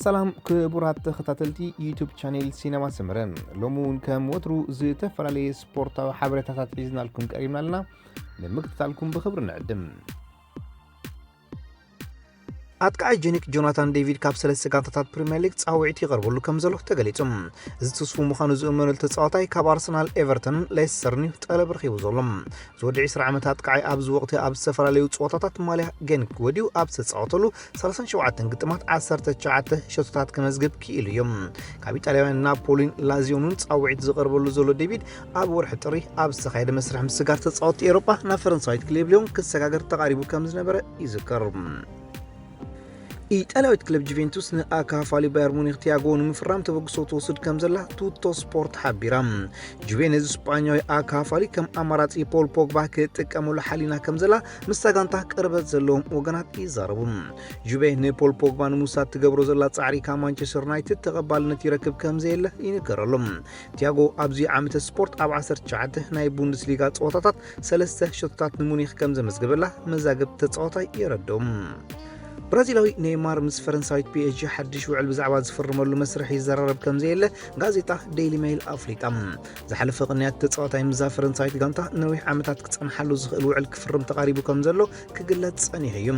ሰላም ክቡራት ተኸታተልቲ ዩቱብ ቻኔል ሲነማ ሰመረ፣ ሎሚ እውን ከም ወትሩ ዝተፈላለየ ስፖርታዊ ሓበሬታታት ሒዝናልኩም ቀሪብና ኣለና። ንምክትታልኩም ብኽብሪ ንዕድም። ኣጥቃዓይ ጀኒክ ጆናታን ዴቪድ ካብ ሰለስተ ጋንታታት ፕሪምየር ሊግ ጻውዒት ይቐርበሉ ከም ዘሎ ተገሊጹ። እዚ ትስፉ ምዃኑ ዝእመነሉ ተጻዋታይ ካብ ኣርሰናል፣ ኤቨርተንን ሌስተርን እዩ ጠለብ ረኺቡ ዘሎ። ዝወዲ ዕስራ ዓመት ኣጥቃዓይ ኣብዚ ወቕቲ ኣብ ዝተፈላለዩ ጸወታታት ማልያ ጌንክ ወዲኡ ኣብ ዝተጻወተሉ ሰላሳን ሸውዓተን ግጥማት ዓሰርተ ትሽዓተ ሸቶታት ክመዝግብ ክኢሉ እዩ። ካብ ኢጣልያውያን ናፖሊን ላዚዮን እውን ጻውዒት ዝቐርበሉ ዘሎ ዴቪድ ኣብ ወርሒ ጥሪ ኣብ ዝተኻየደ መስርሕ ምስጋር ተጻወትቲ ኤውሮጳ ናብ ፈረንሳዊት ክለብ ሊዮን ክሰጋገር ተቓሪቡ ከም ዝነበረ ይዝከር። ኢጣልያዊት ክለብ ጁቬንቱስ ንኣካፋሊ ባየር ሙኒክ ቲያጎ ንምፍራም ተበግሶ ትወስድ ከም ዘላ ቱቶ ስፖርት ሓቢራ። ጁቬ ነዚ ስጳኛዊ ኣካፋሊ ከም ኣማራጺ ፖል ፖግባ ክጥቀመሉ ሓሊና ከም ዘላ ምስታ ጋንታ ቅርበት ዘለዎም ወገናት ይዛረቡ። ጁቬ ንፖል ፖግባ ንምውሳድ ትገብሮ ዘላ ጻዕሪ ካብ ማንቸስተር ዩናይትድ ተቐባልነት ይረክብ ከም ዘየለ ይንገረሉ። ቲያጎ ኣብዚ ዓመተ ስፖርት ኣብ ዓሰርተ ትሽዓተ ናይ ቡንደስሊጋ ጸወታታት ሰለስተ ሸቶታት ንሙኒክ ከም ዘመዝገበላ መዛግብቲ ተጻዋታይ የረድኡ። ብራዚላዊ ኔይማር ምስ ፈረንሳዊት ፒ ኤስ ጂ ሓድሽ ውዕል ብዛዕባ ዝፍርመሉ መስርሕ ይዘራረብ ከም ዘየለ ጋዜጣ ዴይሊ ሜይል ኣፍሊጣ። ዝሓለፈ ቅንያት ተጻዋታይ ምስዛ ፈረንሳዊት ጋንታ ነዊሕ ዓመታት ክጸንሓሉ ዝኽእል ውዕል ክፍርም ተቓሪቡ ከም ዘሎ ክግለጽ ጸኒሑ እዩ።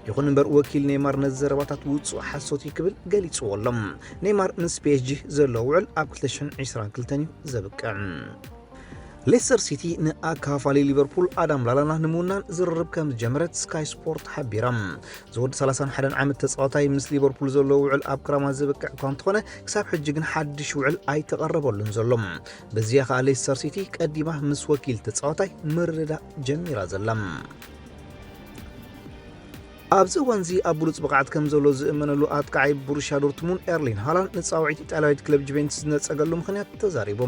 ይኹን እምበር ወኪል ኔይማር ነዚ ዘረባታት ውጹእ ሓሶት እዩ ክብል ገሊጽዎ ኣሎ። ኔይማር ምስ ፒ ኤስ ጂ ዘሎ ውዕል ኣብ ክልተ ሽሕን ዕስራን ክልተን እዩ ዘብቅዕ። ሌስተር ሲቲ ንኣካፋሊ ሊቨርፑል ኣዳም ላላና ንምውናን ዝርርብ ከም ዝጀመረት ስካይ ስፖርት ሓቢራ። ዝወዲ ሰላሳን ሓደን ዓመት ተጻዋታይ ምስ ሊቨርፑል ዘለዎ ውዕል ኣብ ክራማት ዘብቅዕ እኳ እንተኾነ ክሳብ ሕጂ ግን ሓድሽ ውዕል ኣይተቐረበሉን ዘሎ። በዚያ ከኣ ሌስተር ሲቲ ቀዲማ ምስ ወኪል ተጻዋታይ ምርድዳእ ጀሚራ ዘላ። ኣብዚ እዋንዚ ኣብ ብሉጽ ብቕዓት ከም ዘሎ ዝእመነሉ ኣጥቃዓይ ብሩሽያ ዶርትሙንድ ኤርሊን ሃላንድ ንጻውዒት ኢጣልያዊት ክለብ ጁቬንቱስ ዝነጸገሉ ምኽንያት ተዛሪቡ።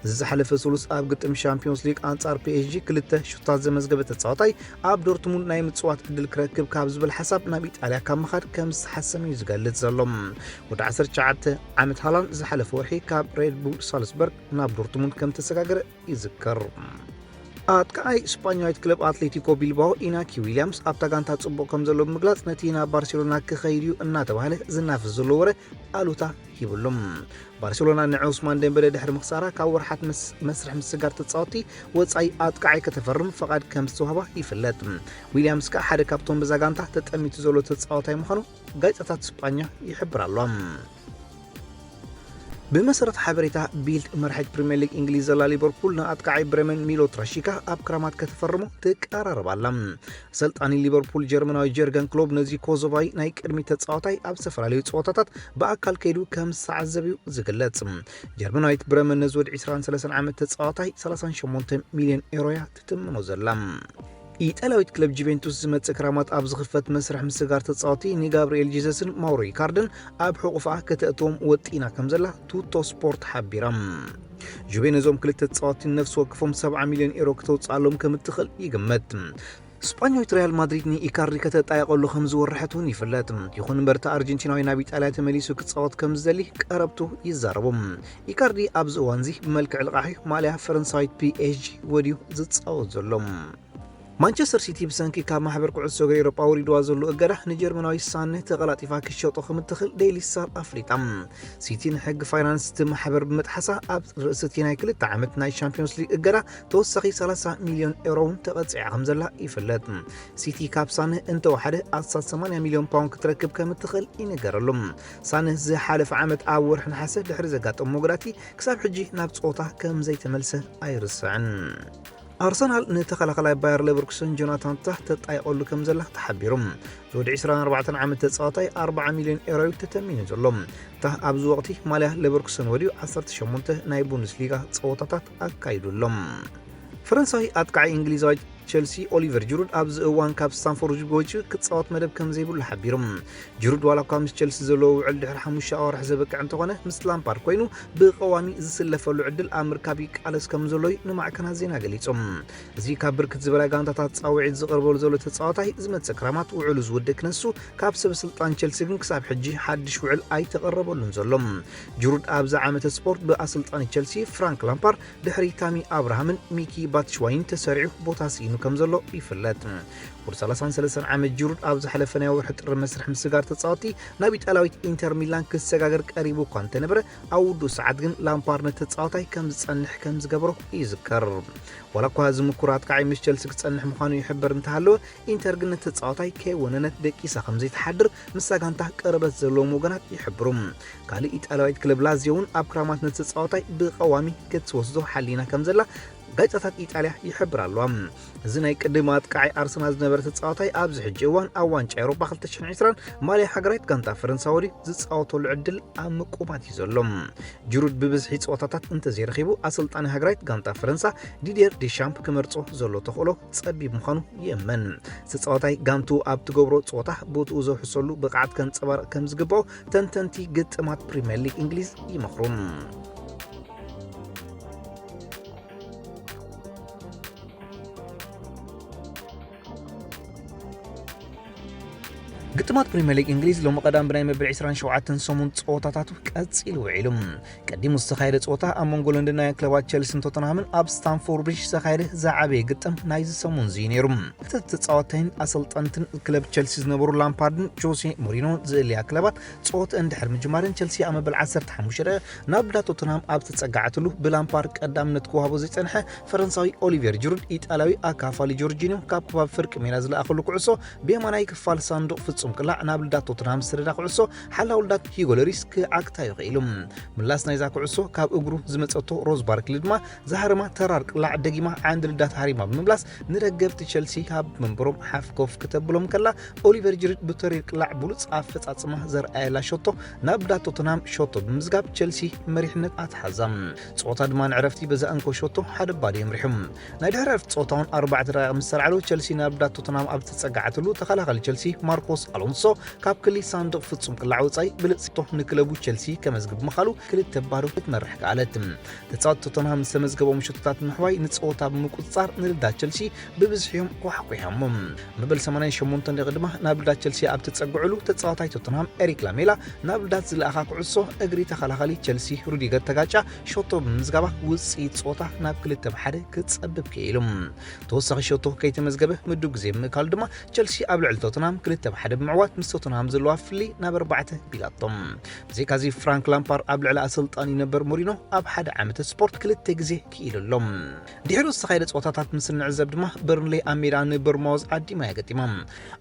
እዚ ዝሓለፈ ስሉስ ኣብ ግጥም ሻምፒዮንስ ሊግ ኣንጻር ፒ ኤስ ጂ ክልተ ሹታት ዘመዝገበ ተጻዋታይ ኣብ ዶርትሙንድ ናይ ምጽዋት ዕድል ክረክብ ካብ ዝብል ሓሳብ ናብ ኢጣልያ ካብ ምኻድ ከም ዝተሓሰም እዩ ዝገልጽ ዘሎ። ወዲ ዓሰርተ ትሽዓተ ዓመት ሃላንድ ዝሓለፈ ወርሒ ካብ ሬድ ቡል ሳልስበርግ ናብ ዶርትሙንድ ከም ተሰጋገረ ይዝከር። ኣጥቃዓይ ስጳኛዊት ክለብ ኣትሌቲኮ ቢልባኦ ኢናኪ ዊልያምስ ኣብታ ጋንታ ጽቡቕ ከም ዘሎ ብምግላጽ ነቲ ናብ ባርሴሎና ክኸይድ እዩ እናተባህለ ዝናፈስ ዘሎ ወረ ኣሉታ ሂብሉ። ባርሴሎና ንዑስማን ደምበለ ድሕሪ ምኽሳራ ካብ ወርሓት ምስ-፣ መስርሕ ምስጋር ተጻወትቲ ወጻኢ ኣጥቃዓይ ከተፈርም ፈቓድ ከም ዝተዋህባ ይፍለጥ። ዊልያምስ ከኣ ሓደ ካብቶም ብዛ ጋንታ ተጠሚቱ ዘሎ ተጻዋታይ ምዃኑ ጋዜጣታት ስጳኛ ይሕብር ኣሎ። ብመሰረት ሓበሬታ ቢልድ፣ መራሒት ፕሪምየር ሊግ እንግሊዝ ዘላ ሊቨርፑል ንኣጥቃዓይ ብሬመን ሚሎ ትራሺካ ኣብ ክራማት ከተፈርሞ ትቀራረብ ኣላ። ኣሰልጣኒ ሊቨርፑል ጀርመናዊ ጀርገን ክሎብ ነዚ ኮሶቫይ ናይ ቅድሚት ተጻዋታይ ኣብ ዝተፈላለዩ ጸወታታት ብኣካል ከይዱ ከም ዝተዓዘብ እዩ ዝግለጽ። ጀርመናዊት ብረመን ነዚ ወዲ ዕስራን ሰለስተን ዓመት ተጻዋታይ ሰላሳን ሸሞንተ ሚልዮን ኤሮ እያ ትትምኖ ዘላ። ኢጣልያዊት ክለብ ጁቬንቱስ ዝመጽእ ክራማት ኣብ ዝኽፈት መስርሕ ምስጋር ተጻወቲ ንጋብርኤል ጂዘስን ማውሮ ኢካርድን ኣብ ሕቑፋ ከተእትዎም ወጢና ከም ዘላ ቱቶ ስፖርት ሓቢራ። ጁቬ ነዞም ክልተ ተጻወቲ ነፍሲ ወከፎም ሰብዓ ሚልዮን ኤሮ ከተውጽኣሎም ከም እትኽእል ይግመት። ስጳኛዊት ሪያል ማድሪድ ንኢካርዲ ከተጣየቐሉ ከም ዝወርሐት እውን ይፍለጥ። ይኹን እምበር፣ እቲ ኣርጀንቲናዊ ናብ ኢጣልያ ተመሊሱ ክጻወት ከም ዝደሊ ቀረብቱ ይዛረቡ። ኢካርዲ ኣብዚ እዋንዚ ብመልክዕ ልቓሒ ማልያ ፈረንሳዊት ፒ ኤስ ጂ ወድዩ ዝጻወት ዘሎ። ማንቸስተር ሲቲ ብሰንኪ ካብ ማሕበር ኩዕሶ እግሪ ኤውሮጳ ወሪድዋ ዘሎ እገዳ ንጀርመናዊ ሳነ ተቐላጢፋ ክሸጦ ከም እትኽእል ዴይሊ ስታር ኣፍሊጣ። ሲቲ ንሕጊ ፋይናንስ እቲ ማሕበር ብምጥሓሳ ኣብ ርእሲ እቲ ናይ ክልተ ዓመት ናይ ሻምፒዮንስ ሊግ እገዳ ተወሳኺ ሰላሳ ሚልዮን ኤሮ እውን ተቐጺዓ ከም ዘላ ይፍለጥ። ሲቲ ካብ ሳነ እንተወሓደ ኣስታት ሰማንያ ሚልዮን ፓውንድ ክትረክብ ከም እትኽእል ይንገረሉ። ሳነ ዝሓለፈ ዓመት ኣብ ወርሒ ነሓሰ ድሕሪ ዘጋጠሞ ጉዳቲ ክሳብ ሕጂ ናብ ጸወታ ከም ዘይተመልሰ ኣይርስዕን። ኣርሰናል ንተኸላኸላይ ባየር ሌቨርኩሰን ጆናታን ታህ ተጣይቐሉ ከም ዘላ ተሓቢሩ። ዝወዲ ዕስራን ኣርባዕተን ዓመት ተጻዋታይ ኣርብዓ ሚልዮን ኤሮ እዩ ተተሚኑ ዘሎ። ታህ ኣብዚ ወቕቲ ማልያ ሌቨርኩሰን ወዲኡ ዓሰርተ ሸሞንተ ናይ ቡንደስሊጋ ጸወታታት ኣካይዱ ኣሎ። ፈረንሳዊ ኣጥቃዒ እንግሊዛዊ ቸልሲ ኦሊቨር ጅሩድ ኣብዚ እዋን ካብ ስታንፎርድ ብሪጅ ወጺኡ ክጻወት መደብ ከም ዘይብሉ ሓቢሩ። ጅሩድ ዋላ እኳ ምስ ቸልሲ ዘለዎ ውዕል ድሕሪ ሓሙሽተ ኣዋርሕ ዘበቅዕ እንተኾነ፣ ምስ ላምፓርድ ኮይኑ ብቐዋሚ ዝስለፈሉ ዕድል ኣብ ምርካብ ይቃለስ ከም ዘሎ እዩ ንማዕከናት ዜና ገሊጹ። እዚ ካብ ብርክት ዝበላ ጋንታታት ጻውዒት ዝቐርበሉ ዘሎ ተጻዋታይ ዝመጽእ ክራማት ውዕሉ ዝውድእ ክነሱ፣ ካብ ሰብ ስልጣን ቸልሲ ግን ክሳብ ሕጂ ሓድሽ ውዕል ኣይተቐረበሉን ዘሎ። ጅሩድ ኣብዚ ዓመተ ስፖርት ብኣሰልጣኒ ቸልሲ ፍራንክ ላምፓርድ ድሕሪ ታሚ ኣብርሃምን ሚኪ ባትሽዋይን ተሰሪዑ ቦታ ስኢኑ። ከም ዘሎ ይፍለጥ። ወዲ ሰላሳን ሰለስተን ዓመት ጅሩድ ኣብ ዝሓለፈ ናይ ወርሒ ጥሪ መስርሕ ምስጋር ተጻወቲ ናብ ኢጣልያዊት ኢንተር ሚላን ክሰጋገር ቀሪቡ እኳ እንተነበረ፣ ኣብ ውዱእ ሰዓት ግን ላምፓርድ ነቲ ተጻዋታይ ከም ዝጸንሕ ከም ዝገበሮ ይዝከር። ዋላ እኳ እዚ ምኩር ኣጥቃዓይ ምስ ቸልሲ ክጸንሕ ምዃኑ ይሕበር እንተሃለወ፣ ኢንተር ግን ነቲ ተጻዋታይ ከይወነነት ደቂሳ ከም ዘይትሓድር ምስታ ጋንታ ቅርበት ዘለዎም ወገናት ይሕብሩ። ካልእ ኢጣልያዊት ክለብ ላዚዮ እውን ኣብ ክራማት ነቲ ተጻዋታይ ብቐዋሚ ክትወስዶ ሓሊና ከም ዘላ ጋዜጣታት ኢጣልያ ይሕብር ኣለዋ። እዚ ናይ ቅድም ኣጥቃዓይ ኣርሰናል ዝነበረ ተጻዋታይ ኣብዚ ሕጂ እዋን ኣብ ዋንጫ ኤውሮጳ ክልተ ሽሕን ዕስራን ማልያ ሃገራዊት ጋንታ ፈረንሳ ወዲዩ ዝጻወተሉ ዕድል ኣብ ምቁማት እዩ ዘሎ። ጅሩድ ብብዝሒ ጸወታታት እንተዘይረኺቡ ኣሰልጣኒ ሃገራዊት ጋንታ ፈረንሳ ዲድየር ዲሻምፕ ክመርጾ ዘሎ ተኽእሎ ጸቢብ ምዃኑ ይእመን። ተጻዋታይ ጋንቱ ኣብ ትገብሮ ጸወታ ቦትኡ ዘውሕሰሉ ብቕዓት ከንጸባርቕ ከም ዝግባኦ ተንተንቲ ግጥማት ፕሪምየር ሊግ እንግሊዝ ይመኽሩ። ግጥማት ፕሪምየር ሊግ እንግሊዝ ሎሚ ቀዳም ብናይ መበል ዕስራን ሸውዓተን ሰሙን ጸወታታቱ ቀጺሉ ውዒሉ። ቀዲሙ ዝተኻየደ ጸወታ ኣብ መንጎ ለንደናውያን ክለባት ቸልሲን ቶተንሃምን ኣብ ስታንፎርድ ብሪጅ ዝተኻየደ ዝዓበየ ግጥም ናይዚ ሰሙን እዚ እዩ ነይሩ። ክልተ ተጻወትትን ኣሰልጠንትን ክለብ ቸልሲ ዝነበሩ ላምፓርድን ጆሴ ሞሪኖን ዝእለያ ክለባት ጸወታ እንድሕር ምጅማረን ቸልሲ ኣብ መበል ዓሰርተ ሓሙሽተ ደቂቕ ናብ ልዳ ቶተንሃም ኣብ ዝተጸጋዓትሉ ብላምፓርድ ቀዳምነት ክወሃቦ ዘይጸንሐ ፈረንሳዊ ኦሊቨር ጅሩድ ኢጣልያዊ ኣካፋሊ ጆርጂኒዮ ካብ ከባቢ ፍርቂ ሜዳ ዝለኣኸሉ ኩዕሶ ብየማናይ ክፋል ሳንዱቕ ፍጹም ቅላዕ ናብ ልዳ ቶተንሃም ዝሰደዳ ኩዕሶ ሓላው ልዳት ሂጎ ለሪስ ክዓግታ እዩ ኽኢሉ። ምላስ ናይዛ ኩዕሶ ካብ እግሩ ዝመጸቶ ሮዝ ባርክሊ ድማ ዝሃረማ ተራር ቅላዕ ደጊማ ዓንዲ ልዳት ሃሪማ ብምምላስ ንደገፍቲ ቸልሲ ካብ መንበሮም ሓፍ ኮፍ ክተብሎም ከላ ኦሊቨር ጅሩድ ብተሪር ቅላዕ ብሉጽ ኣፈጻጽማ ዘርኣየላ ሸቶ ናብ ልዳ ቶተንሃም ሸቶ ብምዝጋብ ቸልሲ መሪሕነት ኣትሓዛ። ጸወታ ድማ ንዕረፍቲ በዛ እንኮ ሸቶ ሓደ ባዶ የምሪሑ። ናይ ድሕሪ ዕረፍቲ ጸወታ እውን ኣርባዕተ ደቂቕ ምስ ተላዕሉ ቸልሲ ናብ ልዳ ቶተንሃም ኣብ ዝተጸጋዓትሉ ተኸላኻሊ ቸልሲ ማርኮስ ኣሎንሶ ካብ ክሊ ሳንዱቕ ፍጹም ቅላዕ ወጻኢ ብልጽቶ ንክለቡ ቸልሲ ከመዝግብ ምኻሉ ክልተ ባዶ ክትመርሕ ከኣለት። ተጻወቲ ቶተንሃም ዝተመዝገቦም ሸቶታት ምሕዋይ ንጸወታ ብምቁጽጻር ንልዳ ቸልሲ ብብዝሒ እዮም ኳሕኲሖሞ። መበል ሰማንያን ሸሞንተን ደቂቕ ድማ ናብ ልዳ ቸልሲ ኣብ ተጸግዕሉ ተጻዋታይ ቶተንሃም ኤሪክ ላሜላ ናብ ልዳት ዝለኣኻ ኩዕሶ እግሪ ተኸላኻሊ ቸልሲ ሩዲገር ተጋጫ ሸቶ ብምዝጋባ ውጽኢት ጸወታ ናብ ክልተ ብሓደ ክጸብብ ክኢሉ። ተወሳኺ ሸቶ ከይተመዝገበ ምዱብ ግዜ ብምእካሉ ድማ ቸልሲ ኣብ ልዕሊ ቶተንሃም ክልተ ብሓደ ብምዕዋት ምስ ቶተንሃም ዘለዋ ፍሊ ናብ ኣርባዕተ ቢላቶም። ብዘይካዚ ፍራንክ ላምፓርድ ኣብ ልዕሊ ኣሰልጣኒ ነበር ሞሪኖ ኣብ ሓደ ዓመተ ስፖርት ክልተ ግዜ ክኢሉ ኣሎ። ድሕሩ ዝተኻየደ ጸወታታት ምስ እንዕዘብ ድማ በርንሌ ኣብ ሜዳ ንበርማውዝ ዓዲማ እያ ገጢማ።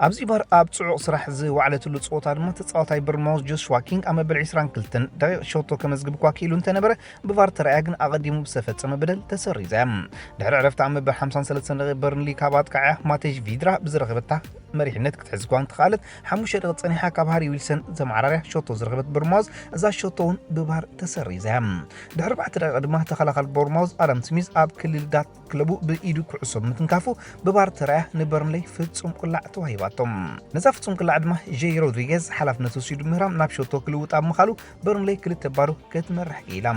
ኣብዚ ባር ኣብ ጽዑቕ ስራሕ ዝዋዕለትሉ ጸወታ ድማ ተጻዋታይ በርማውዝ ጆሽዋ ኪንግ ኣብ መበል ዕስራን ክልተን ደቂቕ ሸቶ ከመዝግብ እኳ ክኢሉ እንተነበረ ብቫር ተራእያ ግን ኣቐዲሙ ብዝተፈጸመ በደል ተሰሪዛ እያ። ድሕሪ ዕረፍቲ ኣብ መበል ሓምሳን ሰለስተን ደቂቕ በርንሊ ካብ ኣጥቃዕያ ማቴጅ ቪድራ ብዝረኸበታ መሪሕነት ክትሕዝ እኳ እንተኸኣለት ሓሙሽተ ደቂቕ ጸኒሓ ካብ ሃሪ ዊልሰን ዘመዓራርያ ሸቶ ዝረኸበት በርማውዝ እዛ ሸቶ እውን ብቫር ተሰሪዛ እያ። ድሕሪ ኣርባዕተ ደቂቕ ድማ ተኸላኻሊ ቦርማውዝ ኣዳም ስሚዝ ኣብ ክልል ዳት ክለቡ ብኢዱ ኩዕሶ ብምትንካፉ ብቫር ተራእያ ንበርንሌይ ፍጹም ቅላዕ ተዋሂባቶም። ነዛ ፍጹም ቅላዕ ድማ ጄይ ሮድሪጌዝ ሓላፍነት ወሲዱ ምህራም ናብ ሸቶ ክልውጣ ብምኻሉ በርንሌይ ክልተ ባዶ ክትመርሕ ክኢላ።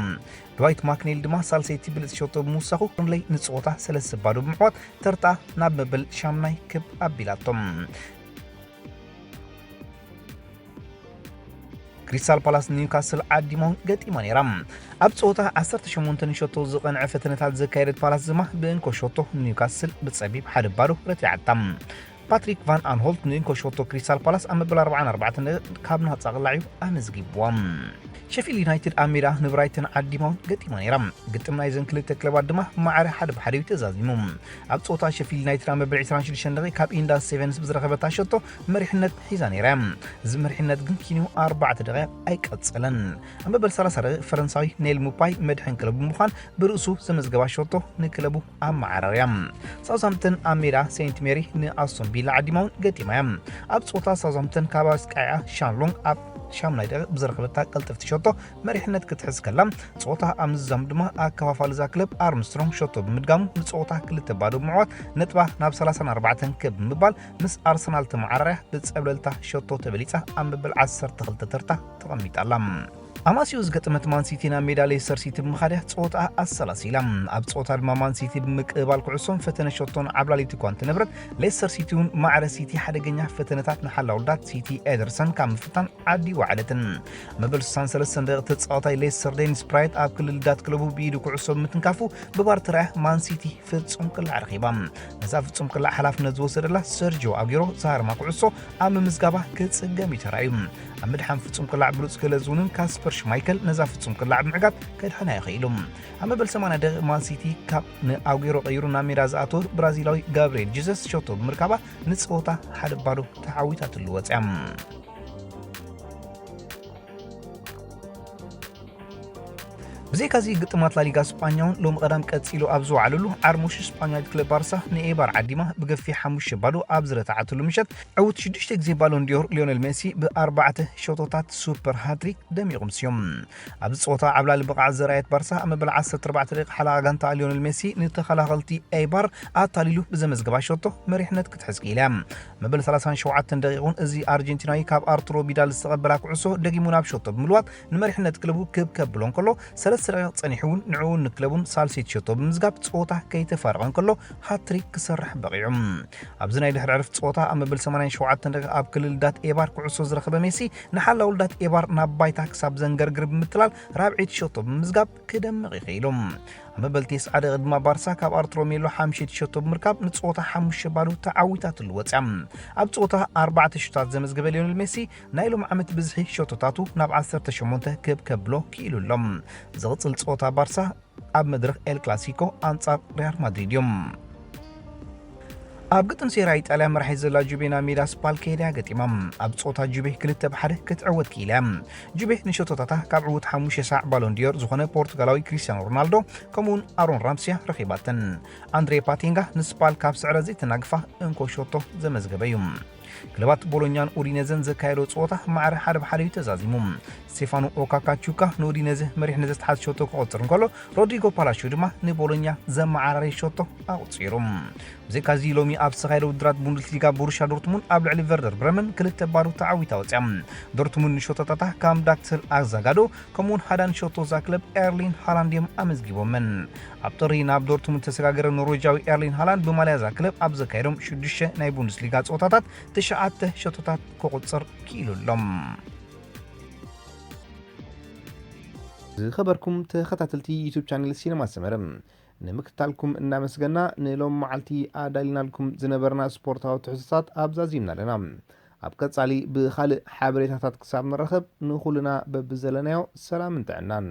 ድዋይት ማክኔል ድማ ሳልሰይቲ ብልጽ ሸቶ ብምውሳኹ በርንሌይ ንጸወታ ሰለስተ ባዶ ብምዕዋት ተርታ ናብ መበል ሻምናይ ክብ ኣቢላቶም። ክሪስታል ፓላስ ኒውካስል ዓዲሞን ገጢማ ነይራ። ኣብ ጸወታ ዓሰርተ ሸሞንተ ንሸቶ ዝቐንዐ ፈተነታት ዘካየደት ፓላስ ድማ ብእንኮ ሸቶ ኒውካስል ብጸቢብ ሓደ ባዶ ረቲዓታ። ፓትሪክ ቫን ኣንሆልት ንእንኮ ሸቶ ክሪስታል ፓላስ ኣብ መበል ኣርባዓን ኣርባዕተን ካብ ናጻ ቅላዕ እዩ ኣመዝጊብዋ። ሸፊልድ ዩናይትድ ኣብ ሜዳ ንብራይተን ዓዲማውን ገጢማ ነይራ። ግጥም ናይዘን ክልተ ክለባት ድማ ማዕረ ሓደ ብሓደ እዩ ተዛዚሙ። ኣብ ጸወታ ሸፊልድ ዩናይትድ ኣብ መበል ዕስራን ሽዱሽተን ደቂቕ ካብ ኢንዳ ስቴቨንስ ብዝረኸበታ ሸቶ መሪሕነት ሒዛ ነይራ። እዚ መሪሕነት ግን ኪንዮ ኣርባዕተ ደቂቕ ኣይቀጸለን። ኣብ መበል ሰላሳ ደቂቕ ፈረንሳዊ ኔል ሙፓይ መድሕን ክለቡ ብምዃን ብርእሱ ዘመዝገባ ሸቶ ንክለቡ ኣመዓራርያ። ሳውዝሃምፕተን ኣብ ሜዳ ሴንት ሜሪ ንኣስቶን ቪላ ዓዲማ እውን ገጢማ እያ። ኣብ ጸወታ ሳውዝሃምፕተን ካብ ኣስቃያ ሻንሎንግ ኣብ ሻምናይ ደቂቕ ብዝረኸበታ ቀልጥፍቲ ሸቶ መሪሕነት ክትሕዝ ከላ፣ ጸወታ ኣብ ምዝዛም ድማ ኣከፋፋሊ እዛ ክለብ ኣርምስትሮንግ ሸቶ ብምድጋሙ ንጸወታ ክልተ ባዶ ብምዕዋት ነጥባ ናብ ሰላሳን ኣርባዕተን ክብ ብምባል ምስ ኣርሰናል ተመዓራርያ ብጸብለልታ ሸቶ ተበሊጻ ኣብ መበል ዓሰርተ ክልተ ተርታ ተቐሚጣ ኣላ። ኣማሲኡ ዝገጠመት ማን ሲቲ ናብ ሜዳ ሌስተር ሲቲ ብምኻድያ ጸወታ ኣሰላሲላ። ኣብ ጸወታ ድማ ማን ሲቲ ብምቅባል ኩዕሶን ፈተነ ሸቶን ዓብላሊት እኳ እንተነበረት፣ ሌስተር ሲቲ እውን ማዕረ ሲቲ ሓደገኛ ፈተነታት ንሓላውልዳት ሲቲ ኤደርሰን ካብ ምፍታን ዓዲ ወዓለትን። መበል ስሳን ሰለስተን ደቂቕ ተጻዋታይ ሌስተር ዴኒስ ፕራይት ኣብ ክልል ዳት ክለቡ ብኢዱ ኩዕሶ ብምትንካፉ ብባር ተራያ ማን ሲቲ ፍጹም ቅላዕ ረኺባ። ነዛ ፍጹም ቅላዕ ሓላፍነት ዝወሰደላ ሰርጂዮ ኣጉሮ ዝሃርማ ኩዕሶ ኣብ ምምዝጋባ ክጽገም እዩ ተራእዩ። ኣብ ምድሓን ፍጹም ቅላዕ ብሉጽ ክእለት ዝውንን ካስፐር ሽማይከል ነዛ ፍጹም ቅላዕ ብምዕጋት ከድሕና ይኽእሉ። ኣብ መበል ሰማንያ ደቂቕ ማን ሲቲ ካብ ንኣጉሮ ቀይሩ ናብ ሜዳ ዝኣተወ ብራዚላዊ ጋብርኤል ጂሰስ ሸቶ ብምርካባ ንጸወታ ሓደ ባዶ ተዓዊታትሉ ወጽያ። ብዘይካዚ ግጥማት ላሊጋ ስጳኛ እውን ሎም ቀዳም ቀጺሉ ኣብ ዝወዓለሉ ዓርሞሽ ስጳኛዊት ክለብ ባርሳ ንኤባር ዓዲማ ብገፊሕ ሓሙሽተ ባዶ ኣብ ዝረታዓትሉ ምሸት ዕውት ሽዱሽተ ግዜ ባሎን ዲዮር ሊዮነል ሜሲ ብኣርባዕተ ሸቶታት ሱፐር ሃትሪክ ደሚቑ ምስዮም። ኣብዚ ጸወታ ዓብላሊ ብቕዓት ዘርኣየት ባርሳ ኣብ መበል ዓሰርተ ኣርባዕተ ደቂቕ ሓለቓ ጋንታ ሊዮነል ሜሲ ንተኸላኸልቲ ኤባር ኣታሊሉ ብዘመዝገባ ሸቶ መሪሕነት ክትሕዝ ክኢላ እያ። መበል ሰላሳን ሸውዓተን ደቂቕ እውን እዚ ኣርጀንቲናዊ ካብ ኣርቱሮ ቢዳል ዝተቐበላ ኩዕሶ ደጊሙ ናብ ሸቶ ብምልዋጥ ንመሪሕነት ክለቡ ክብ ከብሎ እንከሎ፣ ሰለስተ ደቂቕ ጸኒሑ እውን ንዕኡን ንክለቡን ሳልሰይቲ ሸቶ ብምዝጋብ ጸወታ ከይተፋረቐ እንከሎ ሃትሪክ ክሰርሕ በቒዑ። ኣብዚ ናይ ድሕሪ ዕርፍ ጸወታ ኣብ መበል ሰማንያን ሸውዓተን ደቂቕ ኣብ ክልል ዳት ኤባር ኩዕሶ ዝረኸበ ሜሲ ንሓላውልዳት ኤባር ናብ ባይታ ክሳብ ዘንገርግር ብምትላል ራብዒቲ ሸቶ ብምዝጋብ ክደምቕ ይኽእሉ። ኣብ መበል ተስዓ ደቂቕ ድማ ባርሳ ካብ ኣርቱሮ ሜሎ ሓምሸይቲ ሸቶ ብምርካብ ንጸወታ ሓሙሽተ ባዶ ተዓዊታትሉ ወጽያ። ኣብ ጸወታ ኣርባዕተ ሸቶታት ዘመዝገበ ሊዮነል ሜሲ ናይ ሎም ዓመት ብዝሒ ሸቶታቱ ናብ ዓሰርተ ሸሞንተ ክብ ከብሎ ክኢሉ ኣሎ። ዝቕጽል ጸወታ ባርሳ ኣብ መድረኽ ኤል ክላሲኮ ኣንጻር ሪያል ማድሪድ እዮም። ኣብ ግጥም ሴራ ኢጣልያ መራሒት ዘላ ጁቬ ናብ ሜዳ ስፓል ከይዳ ገጢማ። ኣብ ጸወታ ጁቬ ክልተ ብሓደ ክትዕወት ክኢላ እያ። ጁቬ ንሸቶታታ ካብ ዕዉት ሓሙሽተ ሳዕ ባሎን ዲዮር ዝኾነ ፖርቱጋላዊ ክሪስቲያኖ ሮናልዶ ከምኡውን ኣሮን ራምሲያ ረኺባተን። ኣንድሬ ፓቲንጋ ንስፓል ካብ ስዕረት ዘይተናግፋ እንኮ ሸቶ ዘመዝገበ እዩ። ክለባት ቦሎኛን ኡዲነዘን ዘካየዶ ጸወታ ማዕረ ሓደ ብሓደ እዩ ተዛዚሙ። ስቴፋኖ ኦካካቹካ ንኡዲነዘ መሪሕነት ዝተሓዝ ሸቶ ክቆጽር እንከሎ፣ ሮድሪጎ ፓላሽዮ ድማ ንቦሎኛ ዘመዓራረየ ሸቶ ኣቑጺሩ። ብዘይካዚ ሎሚ ኣብ ዝተኻየደ ውድድራት ቡንደስሊጋ ቦሩሻ ዶርትሙንድ ኣብ ልዕሊ ቨርደር ብረመን ክልተ ባዶ ተዓዊታ ወጽያ። ዶርትሙንድ ንሸቶታታ ካም ዳክስል ኣዛጋዶ ከምኡውን ሃዳን ሸቶ እዛ ክለብ ኤርሊን ሃላንድ እዮም ኣመዝጊቦመን። ኣብ ጥሪ ናብ ዶርትሙንድ ተሰጋገረ ኖርዌጃዊ ኤርሊን ሃላንድ ብማልያ እዛ ክለብ ኣብ ዘካየዶም ሽዱሽተ ናይ ቡንደስሊጋ ጸወታታት ትሽዓተ ሸቶታት ክቑጽር ክኢሉ ኣሎ። ዝኸበርኩም ተኸታተልቲ ዩቱብ ቻነል ሲነማ ሰመረ፣ ንምክትታልኩም እናመስገና ንሎም መዓልቲ ኣዳሊናልኩም ዝነበርና ስፖርታዊ ትሕዝቶታት ኣብዛዚምና ኣለና። ኣብ ቀጻሊ ብኻልእ ሓበሬታታት ክሳብ ንራኸብ ንኹልና በብዘለናዮ ሰላምን ጥዕናን።